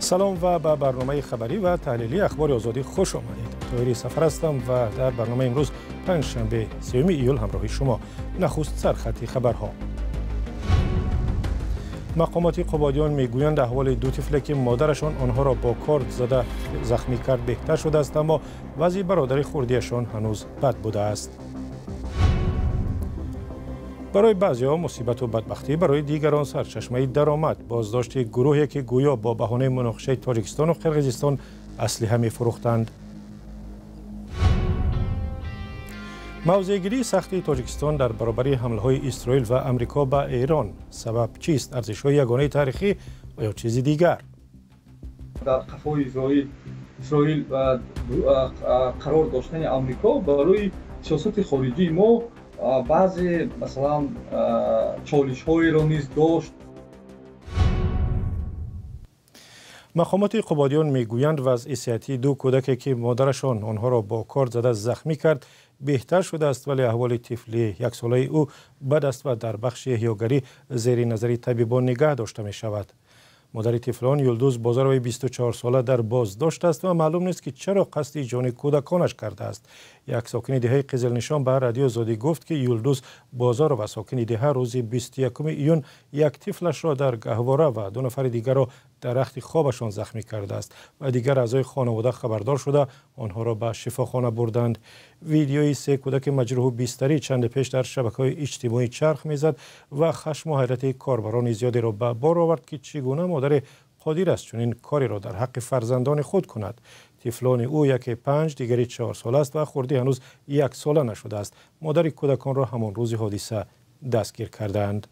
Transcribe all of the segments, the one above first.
Салом ва ба барномаи хабарӣ ва таҳлилии Ахбори Озодӣ хуш омадед. Тоҳири Сафар ҳастам ва дар барномаи имрӯз панҷшанбе 3 июл ҳамроҳи шумо. Нахуст сархати хабарҳо. Мақомоти Қубодиён мегӯянд аҳволи ду тифле ки модарашон онҳоро бо корд зада захмӣ кард беҳтар шудааст, аммо вазъи бародари хурдиашон ҳанӯз бад будааст. Барои баъзеҳо мусибату бадбахтӣ, барои дигарон сарчашмаи даромад. Боздошти гурӯҳе ки гӯё бо баҳонаи муноқишаи Тоҷикистону Қирғизистон аслиҳа мефурӯхтанд. Мавзеъгирии сахти Тоҷикистон дар баробари ҳамлаҳои Исроил ва Амрико ба Эрон сабаб чист? Арзишҳои ягонаи таърихӣ ва ё чизи дигар? Дар қафои Исроил қарор доштани Амрико барои сиёсати хориҷии мо баъзе, масалан, чолишҳоеро низ дошт. Мақомоти Қубодиён мегӯянд вазъи сиҳатии ду кӯдаке ки модарашон онҳоро бо корд зада захмӣ кард беҳтар шудааст, вале аҳволи тифли яксолаи ӯ бад аст ва дар бахши эҳёгарӣ зери назари табибон нигаҳ дошта мешавад. Модари тифлон Юлдуз Бозароваи 24сола дар боздошт аст ва маълум нест ки чаро қасди ҷони кӯдаконаш кардааст. Як сокини деҳаи Қизилнишон ба Радиои Озодӣ гуфт ки Юлдуз Бозарова сокини деҳа рӯзи 21 июн як тифлашро дар гаҳвора ва ду нафари дигарро дар рахти хобашон захмӣ кардааст ва дигар аъзои хонавода хабардор шуда онҳоро ба шифохона бурданд. Видеои се кӯдаки маҷрӯҳу бистарӣ чанде пеш дар шабакаҳои иҷтимоӣ чарх мезад ва хашму ҳайрати корбарони зиёдеро ба бор овард ки чӣ гуна модаре қодир аст чунин кореро дар ҳаққи фарзандони худ кунад. Тифлони ӯ яке 5, дигари 4 сола аст ва хурдӣ ҳанӯз 1 сола нашудааст. Модари кӯдаконро ҳамон рӯзи ҳодиса дастгир кардаанд.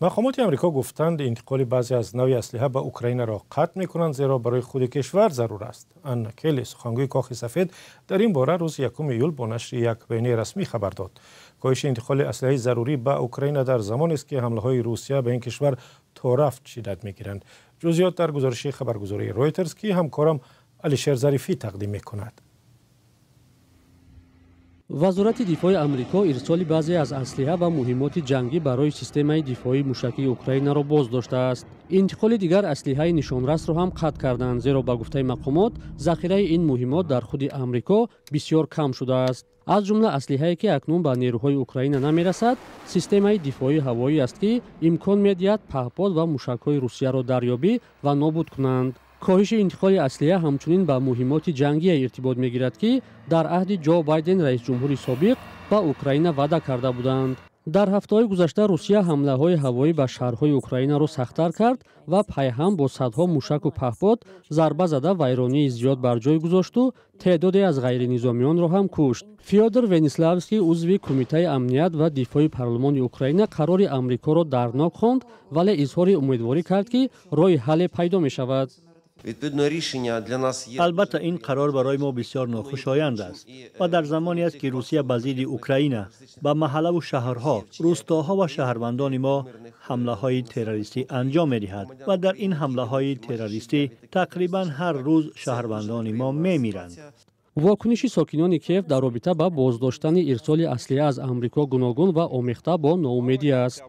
Мақомоти Амрико гуфтанд интиқоли баъзе аз нави аслиҳа ба Украинаро қатъ мекунанд, зеро барои худи кишвар зарур аст. Анна Келли, сухангӯи Кохи Сафед, дар ин бора рӯзи 1 июл бо нашри як баёнияи расмӣ хабар дод. Коҳиши интиқоли аслиҳаи зарурӣ ба Украина дар замонест ки ҳамлаҳои Русия ба ин кишвар то рафт шиддат мегиранд. Ҷузъиёт дар гузориши хабаргузории Ройтерс, ки ҳамкорам Алишер Зарифӣ тақдим мекунад. Вазорати дифои Амрико ирсоли баъзе аз аслиҳа ва муҳиммоти ҷангӣ барои системаи дифоии мушакии Украинаро боз доштааст. Интиқоли дигар аслиҳаи нишонрасро ҳам қатъ карданд, зеро ба гуфтаи мақомот захираи ин муҳиммот дар худи Амрико бисёр кам шудааст. Аз ҷумла аслиҳае ки акнун ба нерӯҳои Украина намерасад, системаи дифоии ҳавоӣ аст ки имкон медиҳад паҳпод ва мушакҳои Русияро дарёбӣ ва нобуд кунанд. Коҳиши интиқоли аслиҳа ҳамчунин ба муҳиммоти ҷангие иртибот мегирад ки дар аҳди Ҷо Байден, раисҷумҳури собиқ, ба Украина ваъда карда буданд. Дар ҳафтаҳои гузашта Русия ҳамлаҳои ҳавоӣ ба шаҳрҳои Украинаро сахттар кард ва пайҳам бо садҳо мушаку паҳпод зарба зада вайронии зиёд бар ҷой гузошту теъдоде аз ғайринизомиёнро ҳам кушт. Фёдор Вениславский, узви Кумитаи амният ва дифои парлумони Украина, қарори Амрикоро дарднок хонд, вале изҳори умедворӣ кард ки роҳи ҳалле пайдо мешавад. Албатта, ин қарор барои мо бисёр нохушоянд аст ва дар замоне аст ки Русия ба зидди Украина, ба маҳаллаву шаҳрҳо, рӯстоҳо ва шаҳрвандони мо ҳамлаҳои террористӣ анҷом медиҳад ва дар ин ҳамлаҳои террористӣ тақрибан ҳар рӯз шаҳрвандони мо мемиранд. Вокуниши сокинони Киев дар робита ба боздоштани ирсоли аслиҳа аз Амрико гуногун ва омехта бо ноумедӣ аст.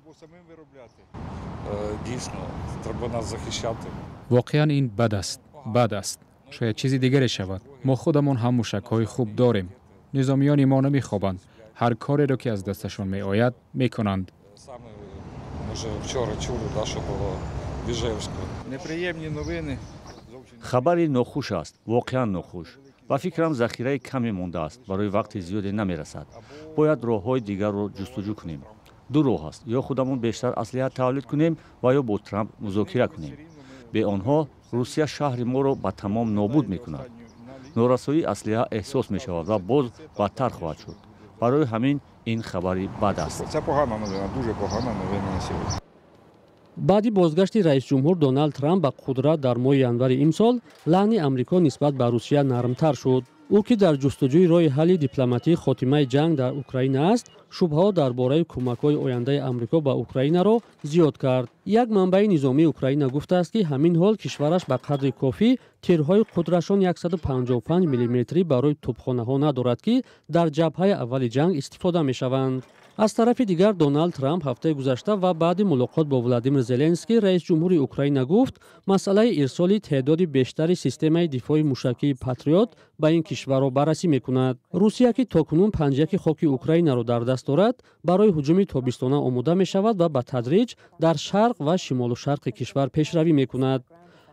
Воқеан ин бад аст, бад аст. Шояд чизи дигаре шавад. Мо худамон ҳам мушакҳои хуб дорем. Низомиёни мо намехобанд. Ҳар кореро ки аз дасташон меояд, мекунанд. Хабари нохуш аст, воқеан нохуш. Ба фикрам, захираи каме мондааст, барои вақти зиёде намерасад. Бояд роҳҳои дигарро ҷустуҷӯ кунем. Ду роҳ аст: ё худамон бештар аслиҳа тавлид кунем ва ё бо Трамп музокира кунем. Бе онҳо Русия шаҳри моро ба тамом нобуд мекунад. Норасоии аслиҳа эҳсос мешавад ва боз бадтар хоҳад шуд. Барои ҳамин ин хабари бад аст. Баъди бозгашти раисҷумҳур Доналд Трамп ба қудрат дар моҳи январи имсол, лаҳни Амрико нисбат ба Русия нармтар шуд. Ӯ, ки дар ҷустуҷӯи роҳи ҳалли дипломатии хотимаи ҷанг дар Украина аст, шубҳаҳо дар бораи кӯмакҳои ояндаи Амрико ба Украинаро зиёд кард. Як манбаи низомии Украина гуфтааст, ки ҳамин ҳол кишвараш ба қадри кофӣ тирҳои қудрашон 155 миллиметрӣ барои тӯбхонаҳо надорад, ки дар ҷабҳаи аввали ҷанг истифода мешаванд. Аз тарафи дигар, Доналд Трамп ҳафтаи гузашта ва баъди мулоқот бо Владимир Зеленский, раис ҷумҳури Украина, гуфт, масъалаи ирсоли теъдоди бештари системаи дифои мушакии Патриот ба ин кишварро баррасӣ мекунад. Русия, ки то кунун панҷяки хоки Украинаро дар даст дорад, барои ҳуҷуми тобистона омода мешавад ва ба тадриҷ дар шарқ ва шимолу шарқи кишвар пешравӣ мекунад.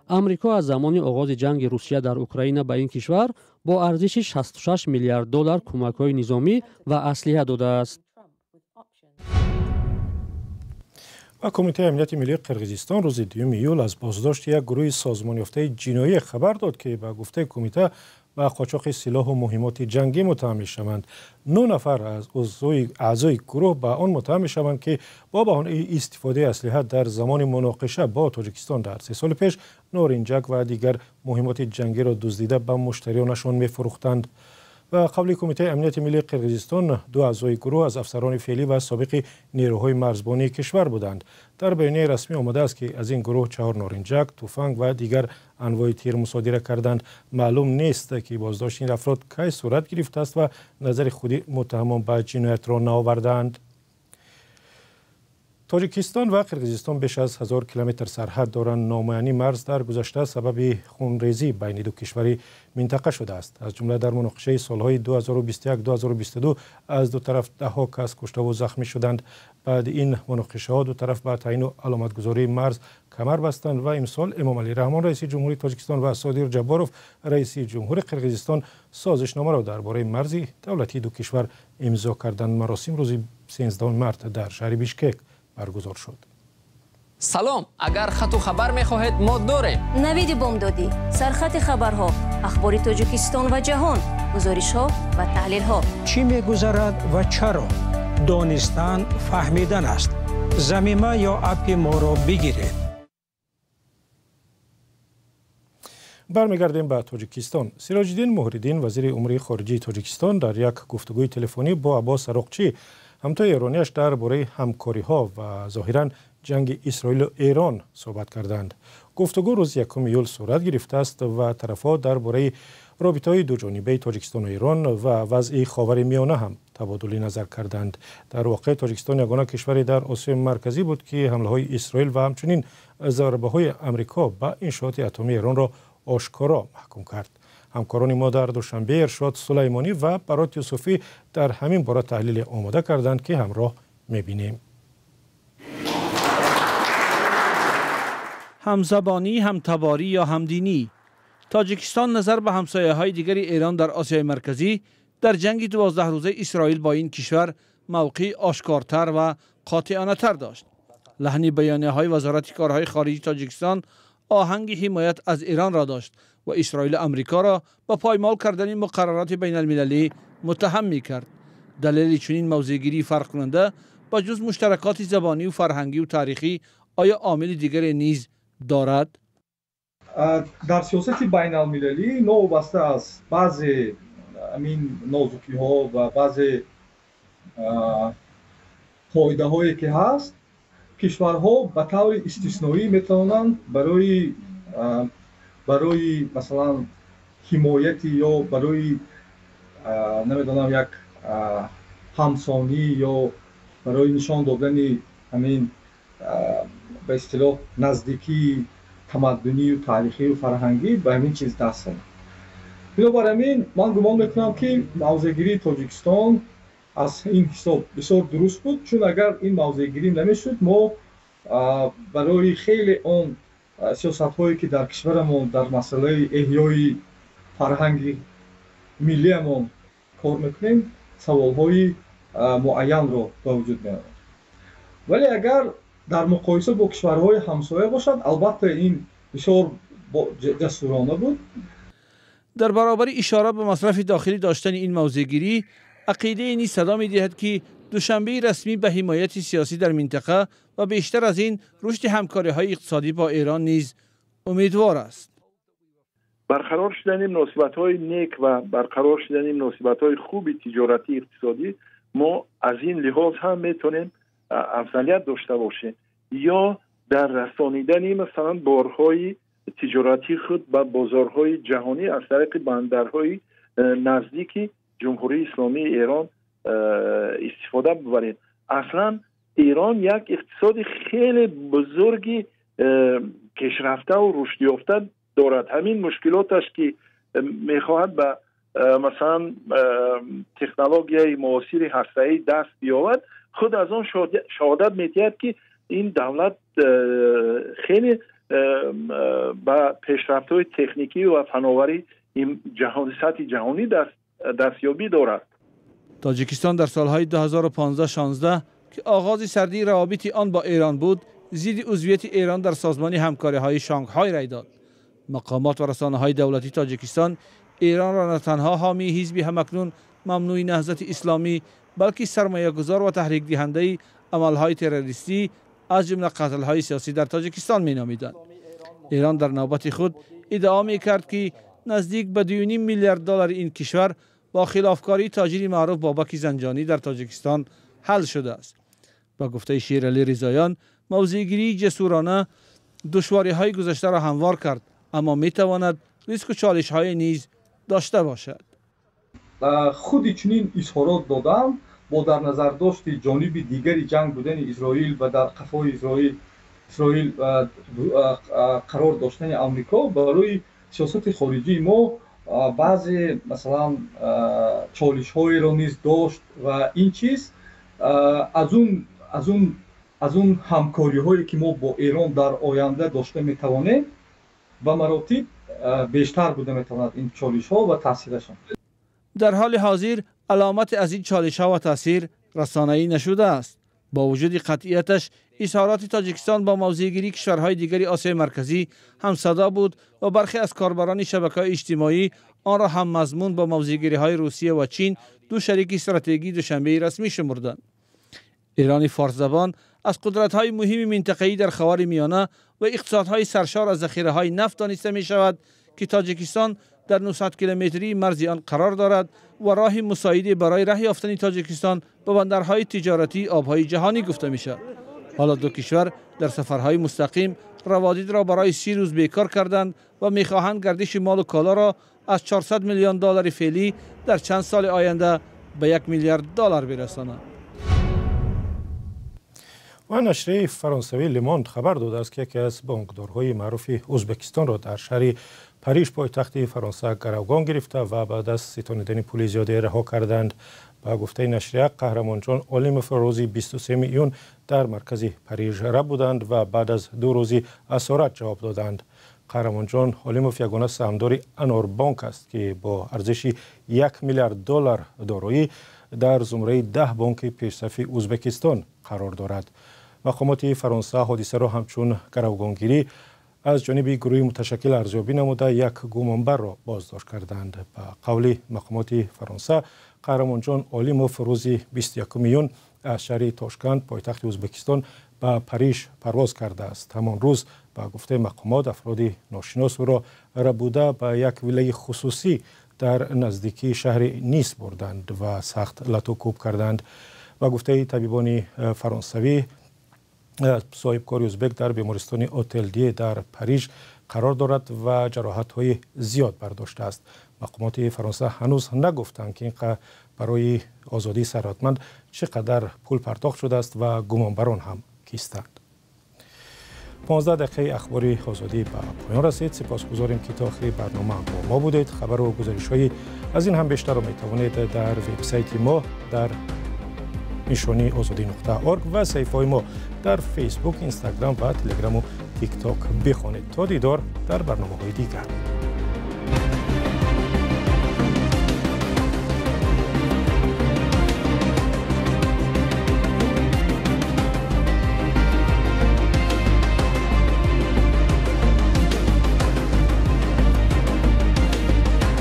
Амрико аз замони оғози ҷанги Русия дар Украина ба ин кишвар бо арзиши 66 миллиард доллар кӯмакҳои низомӣ ва аслиҳа додааст. Ва Кумитаи амнияти миллии Қирғизистон рӯзи 2 июл аз боздошти як гурӯҳи созмонёфтаи ҷиноӣ хабар дод, ки ба гуфтаи кумита ба қочоқи силоҳу муҳимоти ҷангӣ муттаҳам мешаванд. 9 нафар аз аъзои гурӯҳ ба он муттаҳам мешаванд, ки бо баҳонаи истифодаи аслиҳа дар замони муноқиша бо Тоҷикистон дар 3 соли пеш норинҷак ва дигар муҳимоти ҷангиро дуздида ба муштариёнашон мефурӯхтанд. Ба қавли Кумитаи амнияти миллии Қирғизистон, 2 аъзои гурӯҳ аз афсарони феълӣ ва собиқи нерӯҳои марзбонии кишвар буданд. Дар баёнияи расмӣ омадааст, ки аз ин гурӯҳ 4 норинҷак, туфанг ва дигар анвои тир мусодира карданд. Маълум нест, ки боздошти ин афрод кай сурат гирифтааст ва назари худи муттаҳамон ба ҷиноятро наовардаанд. Тоҷикистон ва Қирғизистон беш аз 1000 километр сарҳад доранд. Номуайяни марз дар гузашта сабаби хунрезӣ байни ду кишвари минтақа шудааст. Аз ҷумла дар муноқишаи солҳои 2021-2022 аз ду тараф даҳҳо кас куштаву захмӣ шуданд. Баъди ин муноқишаҳо ду тараф ба таъину аломатгузории марз камар бастанд ва имсол Эмомалӣ Раҳмон, раиси ҷумҳури Тоҷикистон, ва Содир Ҷабборов, раиси ҷумҳури Қирғизистон, созишномаро дар бораи марзи давлатии ду кишвар имзо карданд. Маросим рӯзи 13 март дар шаҳри Бишкек баргузор шуд. Салом, агар хату хабар мехоҳед, мо дорем. Навиди бомдодӣ, сархати хабарҳо, ахбори Тоҷикистон ва ҷаҳон, гузоришҳо ва таҳлилҳо. Чӣ мегузарад ва чаро? Донистан фаҳмидан аст. Замима ё аппи моро бигиред. Бармегардем ба Тоҷикистон. Сироҷиддин Муҳриддин, вазири умури хориҷии Тоҷикистон, дар як гуфтугӯи телефонӣ бо Аббос Ароқчӣ, ҳамтои эронияш, дар бораи ҳамкориҳо ва зоҳиран ҷанги Исроилу Эрон суҳбат карданд. Гуфтугӯ рӯзи 1 июл сурат гирифтааст ва тарафҳо дар бораи робитаҳои дуҷонибаи Тоҷикистону Эрон ва вазъи Ховари Миёна ҳам табодули назар карданд. Дар воқеъ, Тоҷикистон ягона кишваре дар Осиёи Марказӣ буд, ки ҳамлаҳои Исроил ва ҳамчунин зарбаҳои Амрико ба иншооти атомии Эронро ошкоро маҳкум кард. Ҳамкорони мо дар Душанбе Иршод Сулаймонӣ ва Барот Юсуфӣ дар ҳамин бора таҳлиле омода карданд, ки ҳамроҳ мебинем. Ҳамзабонӣ, ҳамтаборӣ ё ҳамдинӣ. Тоҷикистон назар ба ҳамсояҳои дигари Эрон дар Осиёи Марказӣ дар ҷанги 12 рӯзаи Исроил бо ин кишвар мавқеи ошкортар ва қотеонатар дошт. Лаҳни баёнияҳои Вазорати корҳои хориҷии Тоҷикистон оҳанги ҳимоят аз Эронро дошт ва Исроилу Амрикоро ба поймол кардани муқаррароти байналмилалӣ муттаҳам мекард. Далели чунин мавзеъгирии фарқкунанда ба ҷуз муштаракоти забонию фарҳангию таърихӣ оё омили дигаре низ дорад? Дар сиёсати байналмилалӣ, новобаста аз баъзе ҳамин нозукиҳо ва баъзе қоидаҳое ки ҳаст, кишварҳо ба таври истисноӣ метавонанд барои масалан ҳимояти ё барои, намедонам, як ҳамсонӣ ё барои нишон додани ҳамин, ба истилоҳ, наздикии тамаддунию таърихию фарҳангӣ ба ҳамин чиз даст зананд. Бинобар ҳамин, ман гумон мекунам, ки мавзеъгирии Тоҷикистон аз ин ҳисоб бисёр дуруст буд, чун агар ин мавзеъгирӣ намешуд, мо барои хеле он сиёсатҳое, ки дар кишварамон дар масъалаи эҳёи фарҳанги миллиамон кор мекунем, саволҳои муайянро ба вуҷуд меорад. Вале агар дар муқоиса бо кишварҳои ҳамсоя бошад, албатта, ин бисёр ҷасурона буд. Дар баробари ишора ба масрафи дохилӣ доштани ин мавзеъгирӣ, ақидае низ садо медиҳад, ки Душанбеи расмӣ ба ҳимояти сиёсӣ дар минтақа ва бештар аз ин рушди ҳамкориҳои иқтисодӣ бо Эрон низ умедвор аст. Барқарор шудани муносибатҳои нек ва барқарор шудани муносибатҳои хуби тиҷоратӣ иқтисодӣ мо аз ин лиҳоз ҳам метавонем афзалият дошта бошем ё дар расонидани масалан борҳои тиҷоратии худ ба бозорҳои ҷаҳонӣ аз тариқи бандарҳои наздики Ҷумҳурии Исломии Эрон истифода бибарем. Аслан Эрон як иқтисоди хеле бузурги пешрафтаву рушдёфта дорад. Ҳамин мушкилоташ ки мехоҳад ба масалан технологияи муосири ҳастаӣ даст биёвад, худ аз он шаҳодат медиҳад ки ин давлат хеле ба пешрафтҳои техникӣ ва фановарӣ сатҳи ҷаҳонӣ дастёбӣ дорад. Тоҷикистон дар солҳои 2015-16 ки оғози сардии равобити он бо Эрон буд, зидди узвияти Эрон дар созмони ҳамкориҳои Шанхай рай дод. Мақомот ва расонаҳои давлатии Тоҷикистон Эронро на танҳо ҳомии ҳизби ҳамакнун мамнӯи Наҳзати Исломӣ, балки сармоягузор ва таҳрикдиҳандаи амалҳои террористӣ аз ҷумла қатлҳои сиёсӣ дар Тоҷикистон меномиданд. Эрон дар навбати худ иддао мекард ки наздик ба 2,5 миллиард доллари ин кишвар бо хилофкории тоҷири маъруф Бобаки Занҷонӣ дар Тоҷикистон ҳал шудааст. Ба гуфтаи Шералӣ Ризоён, мавзеъгирии ҷасурона душвориҳои гузаштаро ҳамвор кард, аммо метавонад риску чолишҳое низ дошта бошад. Худи чунин изҳорот додан бо дар назардошти ҷониби дигари ҷанг будани Исроил ва дар қафои Исроил қарор доштани Амрико барои сиёсати хориҷии мо баъзе масалан чолишҳоеро низ дошт ва ин чиз аз он ҳамкориҳое ки мо бо Эрон дар оянда дошта метавонем ба маротиб бештар буда метавонад ин чолишҳо ва таъсирашон. Дар ҳоли ҳозир аломате аз ин чолишҳо ва таъсир расонаӣ нашудааст. Бо вуҷуди қатъияташ изҳороти Тоҷикистон бо мавзеъгирии кишварҳои дигари Осиёи Марказӣ ҳамсадо буд ва бархе аз корбарони шабакаҳои иҷтимоӣ онро ҳаммазмун бо мавзеъгириҳои Русия ва Чин, ду шарики стратегии Душанбеи расмӣ шумурданд. Эрони форсзабон аз қудратҳои муҳими минтақаӣ дар Ховари Миёна ва иқтисодҳои саршор аз захираҳои нафт дониста мешавад ки Тоҷикистон дар 900 километрии марзи он қарор дорад ва роҳи мусоиде барои раҳ ёфтани Тоҷикистон ба бандарҳои тиҷоратии обҳои ҷаҳонӣ гуфта мешавад. Ҳоло ду кишвар дар сафарҳои мустақим раводидро барои 30 рӯз бекор карданд ва мехоҳанд гардиши молу колоро аз 400 миллион доллари феълӣ дар чанд соли оянда ба 1 миллиард доллар бирасонанд. Ва нашрияи фаронсавии Ле Монд хабар додааст ки яке аз бонкдорҳои маъруфи Ӯзбекистонро дар шаҳри Париж, пойтахти Фаронса, гаравгон гирифта ва баъд аз ситонидани пули зиёде раҳо карданд. Ба гуфтаи нашрия, Қаҳрамонҷон Олимов рӯзи 23 июн дар маркази Париж рабуданд ва баъд аз 2 рӯзи асорат ҷавоб доданд. Қаҳрамонҷон Олимов ягона саҳмдори Анорбонк аст ки бо арзиши 1 миллиард доллар дороӣ дар зумраи 10 бонки пешсафи Ӯзбекистон қарор дорад. Мақомоти Фаронса ҳодисаро ҳамчун гаравгонгирӣ аз ҷониби гурӯҳи муташаккил арзёбӣ намуда як гумонбарро боздошт карданд. Ба қавли мақомоти Фаронса, Қаҳрамонҷон Олимов рӯзи 21 июн аз шаҳри Тошканд, пойтахти Ӯзбекистон, ба Париж парвоз кардааст. Ҳамон рӯз ба гуфтаи мақомот афроди ношинос ӯро рабуда ба як виллаи хусусӣ дар наздикии шаҳри Нис бурданд ва сахт лату кӯб карданд. Ба гуфтаи табибони фаронсавӣ, соҳибкори ӯзбек дар бемористони Отел-Дье дар Париж қарор дорад ва ҷароҳатҳои зиёд бардоштааст. Мақомоти Фаронса ҳанӯз нагуфтанд ки ин барои озодии сарватманд чӣ қадар пул пардохт шудааст ва гумонбарон ҳам кистанд. 15 дақиқаи ахбори озодӣ ба поён расид. Сипосгузорем ки то охири барнома бо мо будед. Хабару гузоришҳои аз ин ҳам бештарро метавонед дар вебсайти мо дар нишонии ozodi.org ва саҳифаҳои мо дар Фейсбук, Инстаграм ва Телеграму Тикток бихонед. То дидор дар барномаҳои дигар.